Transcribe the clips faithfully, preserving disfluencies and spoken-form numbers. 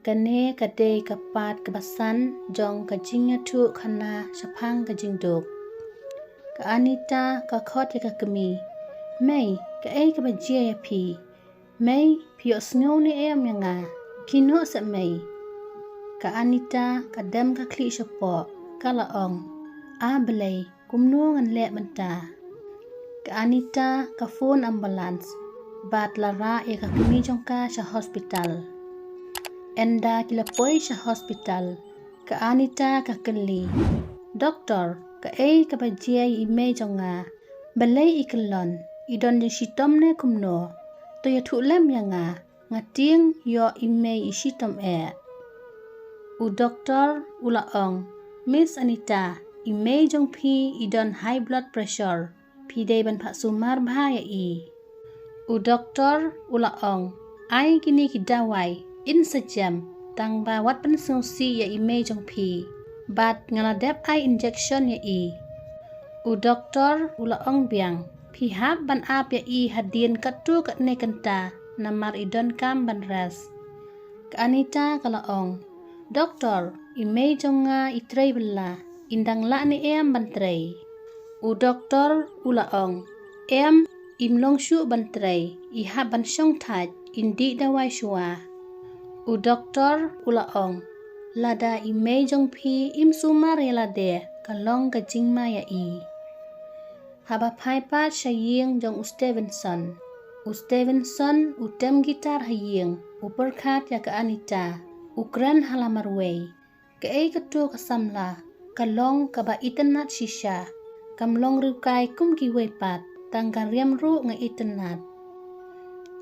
Kane ka dei ka part kaba san jong ka jingïathuh khana shaphang ka jingduk. Ka Anita ka khot ïa ka kmie. Mei, kaei kaba jia ïa phi? Mei, phi ïohsngew ne em ïa nga? Khie noh seh mei. Ka Anita ka dem ka khlieh shapoh, ka la ong, A Blei, kumno ngan leh mynta? Ka Anita ka phone ambulance bad la rah ïa ka kmie jong ka sha hospital. Ynda ki la poi sha hospital, ka Anita ka kylli, Doktor, kaei kaba jia ïa i mei jong nga? Balei i kyllon? I don jingshitom ne kumno? To ïathuh lem ïa nga, nga tieng ïoh i mei i shitom eh. U doktor u la ong, Miss Anita, i mei jong phi i don high blood pressure, phi dei ban phah sumar bha ïa i. U doktor u la ong, Ai kine ki dawai, in sa jem, tang ba wat pynsngewsih ïa i mei jong phi. Bad nga la dep ai injection ïa i. U doktor u la ong biang, Phi hap ban ap ïa i hadien katto katne kynta, namar i donkam ban rest. Ka Anita ka la ong, Doktor, i mei jong nga i trei bylla, in dang lah ne em ban trei? U doktor u la ong, Em, im long shuh ban trei, i hap ban shong thait, in dih dawai shuwa. U doktor u la ong, lada i mei jong phi im sumar ïa lade, ka long ka jingma ïa i. Haba phai pat sha ïing jong u Stevenson. U Stevenson u tem guitar ha ïing, u pyrkhat ïa ka Anita, u kren ha la marwei. Kaei kato ka samla, ka long kaba itynnad shisha, kam long riewkai kum kiwei pat, tang ka riam ruh nga itynnad.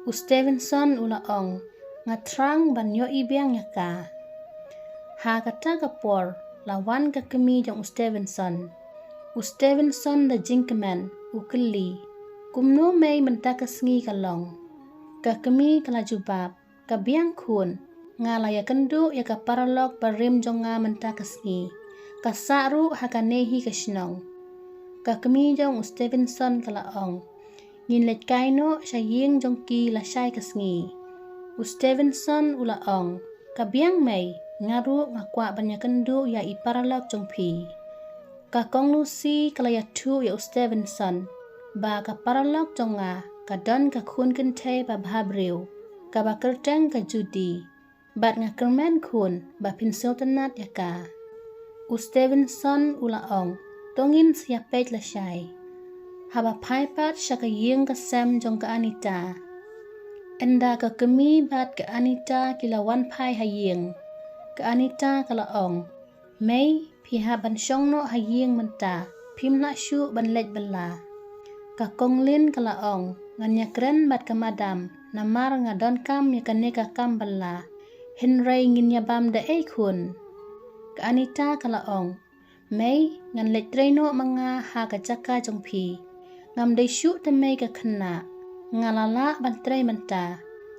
U Stevenson u la ong, nga thrang ban ïohi biang ïa ka. Ha kata ka por, la wan ka kmie jong u Stevenson. U Stevenson da jingkmen, u kylli, kumno mei mynta ka sngi ka long? Ka kmie ka la jubab, ka biang khun, nga la ïakynduh ïa ka paralok barim jong nga mynta ka sngi. Ka sah ruh ha kane hi ka shnong. Ka kmie jong u Stevenson ka la ong, ngin leit kai noh sha ïing jong ki lashai ka sngi. U Stevenson u la ong, ka biang mei, nga ruh nga kwah ban ïakynduh ïa i paralok jong phi. Ka Kong Lucy ka la ïathuh ïa u Stevenson ba ka paralok jong nga ka don ka khun kynthei ba bha briew, kaba kyrteng ka Judy. Bad nga kyrmen khun ba phin sngewtynnad ïa ka. U Stevenson u la ong, to ngin sa ïapeit lashai. Haba phai pat sha ka ïing ka sem jong ka Anita. Ynda ka kmie bad ka Anita ki la wan phai ha ïing, ka Anita ka la ong, mei, phi hap ban shong noh ha ïing mynta, phim lah shuh ban leit bylla. Ka Kong Lynn ka la ong, ngan ïakren bad ka madam, namar nga donkam ïa kane ka kam bylla. Hynrei ngin ïabam da ei khun? Ka Anita ka la ong, mei, ngan leit trei noh ma nga ha ka jaka jong phi. Ngam dei shuh te mei ka khynnah. Nga la lah ban trei mynta.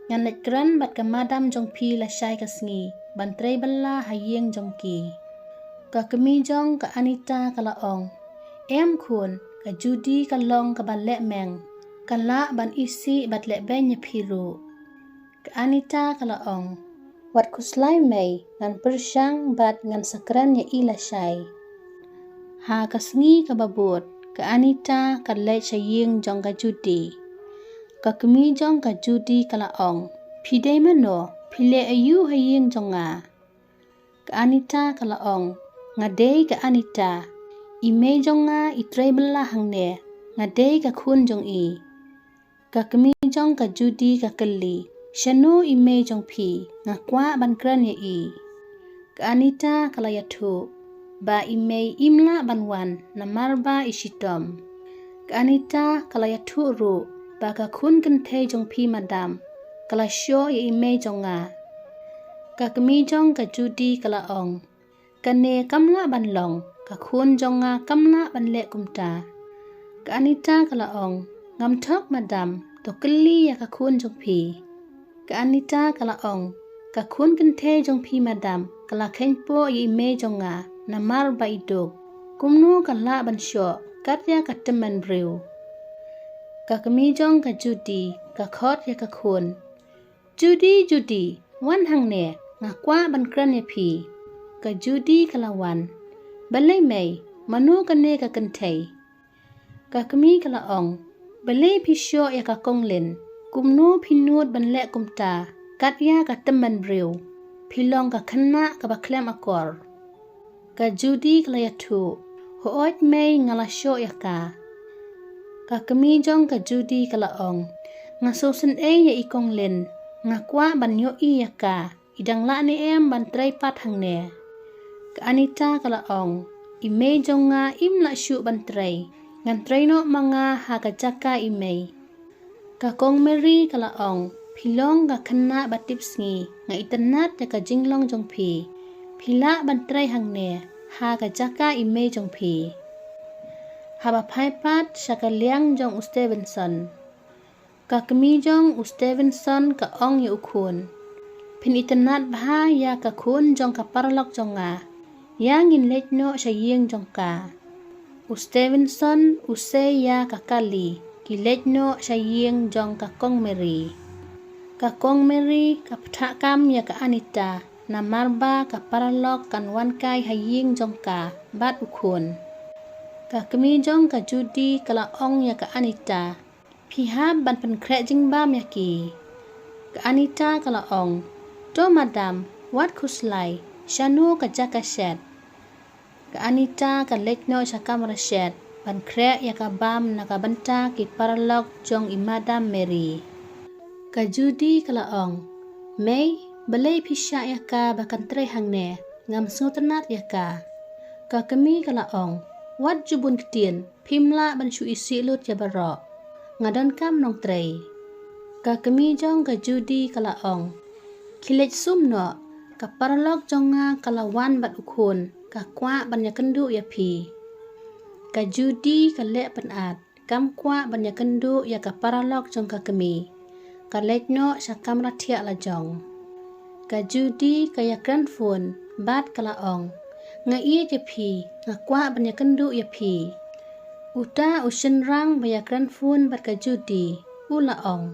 Ngan leit kren bad ka madam jong phi lashai ka sngi ban trei bylla ha ïing jong ki. Ka kmie jong ka Anita ka la ong, em khun, ka Judy ka long kaba leh meng. Ka lah ban isih bad leh beiñ ïa phi ruh. Ka Anita ka la ong, wat khuslai mei, ngan pyrshang bad ngan sa kren ïa i lashai. Ha ka sngi kaba bud, ka Anita ka leit sha ïing jong ka Judy. Ka kmie jong ka Judy ka la ong, phi dei mano, phi leh aïu ha ïing jong nga? Ka Anita ka la ong, nga dei ka Anita. I mei jong nga i trei bylla hangne, nga dei ka khun jong i. Ka kmie jong ka Judy ka kylli, shano i mei jong phi, nga kwah ban kren ïa i. Ka Anita ka la ïathuh ba i mei im lah ban wan namar ba i shitom. Ka Anita ka la ïathuh ruh ba ka khun kynthei jong phi madam ka la shoh ïa i mei jong nga. Ka kmie jong ka Judy ka la ong, kane kam lah ban long, ka khun jong nga kam lah ban leh kumta. Ka Anita ka la ong, ngam thok madam, to kylli ïa ka khun jong phi. Ka Anita ka la ong, ka khun kynthei jong phi madam ka la kheiñ poh ïa i mei jong nga namar ba i duk. Kumno ka lah ban shoh kat ïa ka tymmen briew? Ka kmie jong ka Judy ka khot ïa ka khun. Judy, Judy, wan hangne, Nga kwah ban kren ïa phi. Ka Judy ka la wan. Balei mei, mano kane ka kynthei? Ka kmie ka la ong. Balei phi shoh ïa ka Kong Lin? Kumno phi nud ban leh kumta? Kat ïa ka tymmen briew. Phi long ka khynnah kaba khlem akor. Ka Judy ka la ïathuh. Hooid mei, nga la shoh ïa ka. Ka kmie jong ka Judy ka la ong. Nga sngewsynei ïa i Kong Lin. Nga kwah ban ïohi ïa ka. I dang lah ne em ban trei pat hangne? Ka Anita ka la ong. I mei jong nga im lah shuh ban trei. Ngan trei noh ma nga ha ka jaka i mei. Ka Kong Mary ka la ong. Phi long ka khynnah ba tipsngi. Nga itynnad ïa ka jinglong jong phi. Phi lah ban trei hangne ha ka jaka i mei jong phi. Haba phai pat sha ka liang jong u Stevenson. Ka kmie jong u Stevenson ka ong ïa u khun. Phin itynnad bha ïa ka khun jong ka paralok jong nga. Ïa ngin leit noh sha ïing jong ka. U Stevenson u sei ïa ka kali, ki leit noh sha ïing jong ka Kong Mary. Ka Kong Mary ka pynthah kam ïa ka Anita, namar ba ka paralok kan wan kai ha ïing jong ka bad u khun. Ka kmie jong ka Judy ka la ong ïa ka Anita. Phi hap ban pynkhreh jingbam ïa ki. Ka Anita ka la ong. To madam, wat khuslai, shano ka jaka shet? Ka Anita ka leit noh sha kamra shet ban khreh ïa ka bam na ka bynta ki paralok jong i Madam Mary. Ka Judy ka la ong. Mei, balei phi shah ïa ka ba kan trei hangne? Ngam sngewtynnad ïa ka. Ka kmie ka la ong. Wat ju bun ktien, phim lah ban shu isih lut ïa baroh. Nga donkam nongtrei. Ka kmie jong ka Judy ka la ong. Khie leit sum noh, ka paralok jong nga ka la wan bad u khun, ka kwah ban ïakynduh ïa phi. Ka Judy ka leh pynat, kam kwah ban ïakynduh ïa ka paralok jong ka kmie. Ka leit noh sha kamra thiah la jong. Ka Judy ka ïakren phone bad ka la ong. Nga ïeit ïa phi, nga kwah ban ïakynduh ïa phi. Uta u shynrang ba ïakren phone bad ka Judy, u la ong.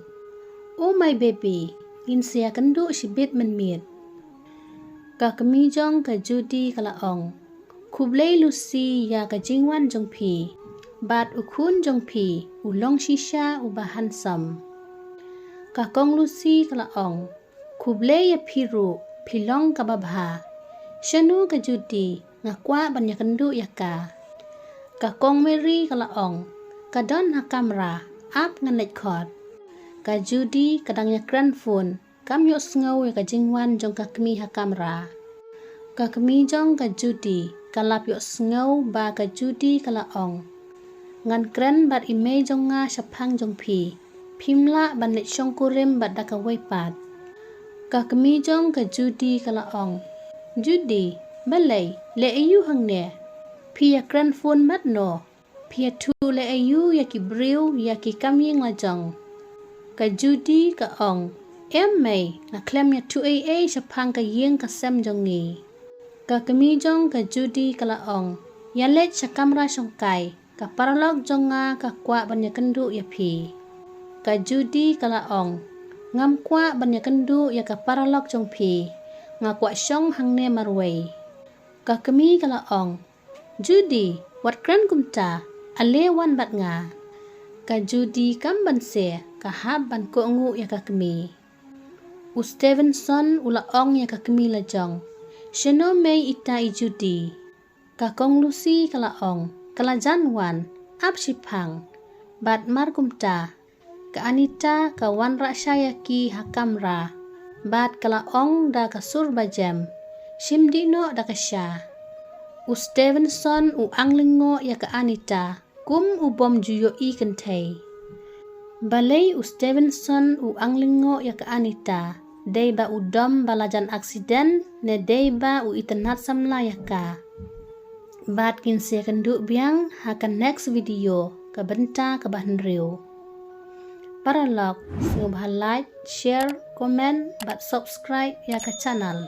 Oh my baby, ngin sa ïakynduh shibit mynmiet. Ka kmie jong ka Judy ka la ong. Khublei Lucy ïa ka jingwan jong phi. Bad u khun jong phi, u long shisha uba handsome. Ka kong Lucy ka la ong. Khublei ïa phi ruh, phi long kaba bha. Shano ka Judy, nga kwah ban ïakynduh ïa ka. Ka kong Mary ka la ong. Ka don ha kamra, ap ngan leit khot. Ka Judy ka dang ïakren phone, kam ïohsngew ïa ka jingwan jong ka kmie ha kamra. Ka kmie jong ka Judy, ka lap ïohsngew ba ka Judy ka la ong. Ngan kren bad i mei jong nga shaphang jong phi. Phim lah ban leit shongkurim bad da kawei pat. Ka kmie jong ka Judy ka la ong. Judy, balei, leh aïu hangne? Phi ïakren phone mat noh. Phi ïathuh leh aïu ïa ki briew, ïa ki kam ïing la jong. Ka Judy ka ong. Em mei, nga khlem ïathuh ei ei shaphang ka ïing ka sem jong ngi. Ka kmie jong ka Judy ka la ong. Ïa leit sha kamra shongkai. Ka paralok jong nga ka kwah ban ïakynduh ïa phi. Ka Judy ka la ong. Ngam kwah ban ïakynduh ïa ka paralok jong phi. Nga kwah shong hangne marwei. Ka kmie ka la ong. Judy, wat kren kumta, ale wan bad nga. Ka Judy kam banse, ka hap ban kohnguh ïa ka kmie. U Stevenson u la ong ïa ka kmie la jong. Shano mei ita i Judy? Ka kong Lucy ka la ong, ka la jan wan, ap shiphang. Bad mar kumta, ka Anita ka wanrah sha ïa ki ha kamra. Bad ka la ong da ka sur ba jem. Shim dih noh da ka sha. U Stevenson u ang lyngngoh ïa ka Anita. Kum u bym ju ïohi kynthei. Balei u Stevenson u ang lyngngoh ïa ka Anita, dei ba u dom ba la jan aksiden ne dei ba u itynnad samla ïa ka. Bad ngin sa ïakynduh biang ha ka next video ka bynta kaba hynriew. Paralok, sngewbha like, share, comment bad subscribe ïa ka channel.